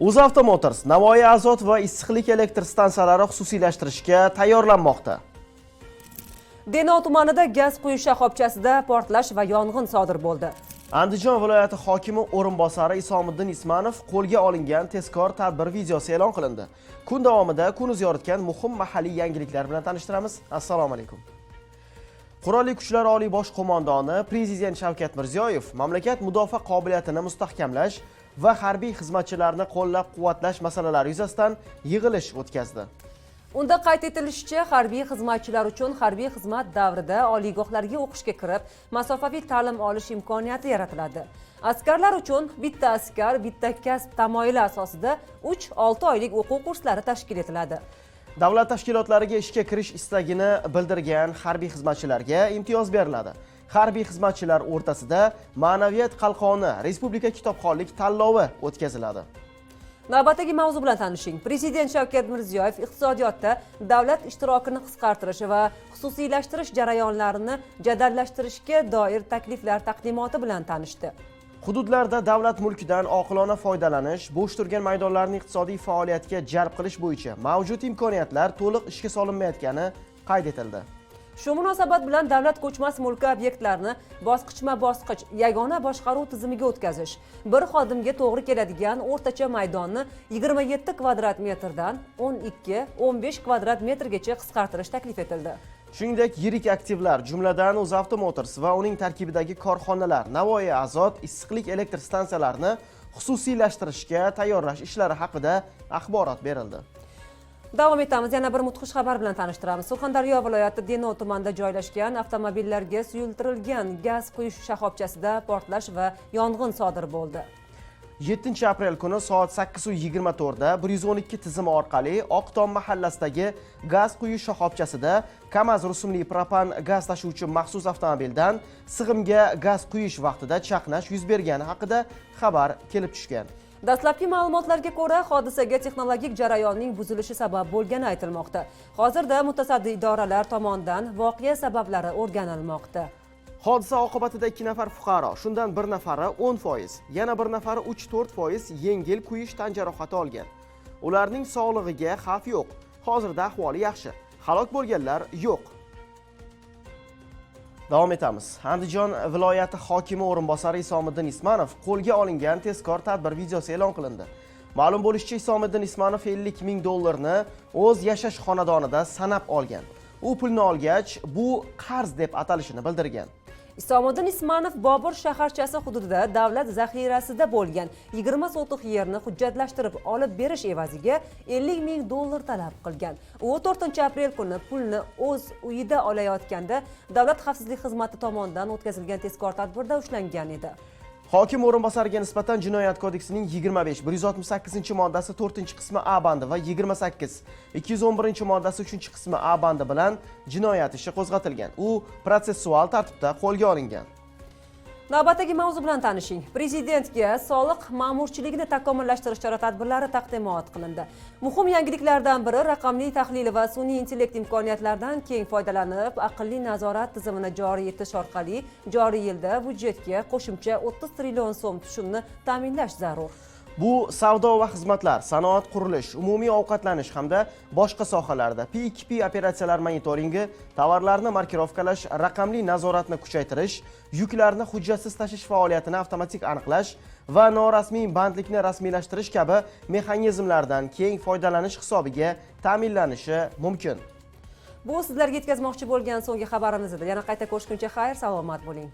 UzAuto Motors, Navoiy Azot va issiqlik elektr stansiyalari xususiylashtirishga tayyorlanmoqda. Denov tumanida gaz quyish shoxobchasida portlash va yong'in sodir bo'ldi. Andijon viloyati hokimi o'rinbosari Isomiddin Ismanov qo'lga olingan tezkor tadbir videosi e'lon qilindi. Kun davomida Kun.uz yoritgan muhim mahalliy yangiliklar bilan tanishtiramiz. Assalomu alaykum. Qurolli Kuchlar Oliy bosh qo'mondoni, Prezident Shavkat Mirziyoyev mamlakat mudofaa qobiliyatini mustahkamlash va harbiy xizmatchilarni qo'llab-quvvatlash masalalari yuzasidan yig'ilish o'tkazdi. Unda qayd etilishicha, harbiy xizmatchilar uchun harbiy xizmat davrida oliygohlarga o'qishga kirib, masofaviy ta'lim olish imkoniyati yaratiladi. Askarlar uchun "Bitta askar, bitta kasb" tamoyili asosida 3-6 oylik o'quv kurslari tashkil etiladi. Davlat tashkilotlariga ishga kirish istagini bildirgan harbiy xizmatchilarga imtiyoz beriladi. Harbiy xizmatchilar o'rtasida "Ma'naviyat qalqoni" respublika kitobxonlik tanlovi o'tkaziladi. Navbatdagi mavzu bilan tanishing. Prezident Shavkat Mirziyoyev iqtisodiyotda davlat ishtirokini qisqartirish va xususiylashtirish jarayonlarini jadallashtirishga doir takliflar taqdimoti bilan tanishdi. Hududlarda davlat mulkidan oqilona foydalanish, bo'sh turgan maydonlarni iqtisodiy faoliyatga jalb qilish bo'yicha mavjud imkoniyatlar to'liq ishga solinmayotgani qayd etildi. Shu munosabat bilan davlat ko'chmas mulki obyektlarini bosqichma bosqich yagona boshqaruv tizimiga o'tkazish, bir xodimga to'g'ri keladigan o'rtacha maydonni 27 kvadrat metrdan 12-15 kvadrat metrgacha qisqartirish taklif etildi. Shuningdek, yirik aktivlar, jumladan UzAuto Motors va uning tarkibidagi korxonalar, Navoiy Azot, issiqlik elektr stansiyalarini xususiylashtirishga tayyorlash ishlari haqida axborot berildi. Davom etamiz. Yana bir mudhish xabar bilan tanishtiramiz. Surxondaryo viloyati Denov tumanida joylashgan avtomobillarga suyultirilgan gaz quyish shoxobchasida portlash va yong'in sodir bo'ldi. 7 aprel kuni soat 8:24 da 112 tizimi orqali Oqtom mahallasidagi gaz quyish shoxobchasida KAMAZ rusumli propan gaz tashuvchi maxsus avtomobildan sig'imga gaz quyish vaqtida chaqnash yuz bergani haqida xabar kelib tushgan. Dastlabki ma'lumotlarga ko'ra, hodisaga texnologik jarayonning buzilishi sabab bo'lgani aytilmoqda. Hozirda mutasaddi idoralar tomonidan voqea sabablari o'rganilmoqda. Hodisa oqibatida ikki nafar fuqaro, shundan bir nafari 10%, yana bir nafari 3-4% yengil kuyish tan jarohati olgan. Ularning sog'lig'iga xavf yo'q. Hozirda ahvoli yaxshi. Halok bo'lganlar yo'q. Davom etamiz. Andijon viloyati hokimi o'rinbosari Isomiddin Ismanov qo'lga olingan tezkor tadbir videosi e'lon qilindi. Ma'lum bo'lishicha, Isomiddin Ismanov 50 ming dollarni o'z yashash xonadonida sanab olgan. U pulni olgach, bu qarz deb atalishini bildirgan. Isomiddin Ismanov Bobur shaharchasi hududida davlat zaxirasida bo'lgan 20 sotix yerni hujjatlashtirib olib berish evaziga 50 ming dollar talab qilgan. U 4 aprel kuni pulni o'z uyida olayotganda Davlat xavfsizlik xizmati tomonidan o'tkazilgan tezkor tadbirda ushlangan edi. Hokim o'rinbosariga nisbatan Jinoyat kodeksining 25, 168 moddasi 4 qismi A bandi va 28, 211 moddasi 3 qismi A bandi bilan jinoyat ishi qo'zg'atilgan. U protsessual tartibda qo'lga olingan. Navbatdagi mavzu bilan tanishing. Prezidentga soliq ma'murchiligini takomillashtirish chora-tadbirlari taqdimot qilindi. Muhim yangiliklardan biri raqamli tahlil va sun'iy intellekt imkoniyatlaridan keng foydalanib, aqlli nazorat tizimini joriy etish orqali joriy yilda byudjetga qo'shimcha 30 trillion so'm tushumni ta'minlash zarur. Bu savdo va xizmatlar, sanoat, qurilish, umumiy ovqatlanish hamda boshqa sohalarda P2P operatsiyalar monitoringi, tovarlarni markirovkalash, raqamli nazoratni kuchaytirish, yuklarni hujjatsiz tashish faoliyatini avtomatik aniqlash va norasmiy bandlikni rasmiylashtirish kabi mexanizmlardan keng foydalanish hisobiga ta'minlanishi mumkin. Bu sizlarga yetkazmoqchi bo'lgan so'nggi xabarimiz edi. Yana qayta ko'rishguncha xayr, salomat bo'ling.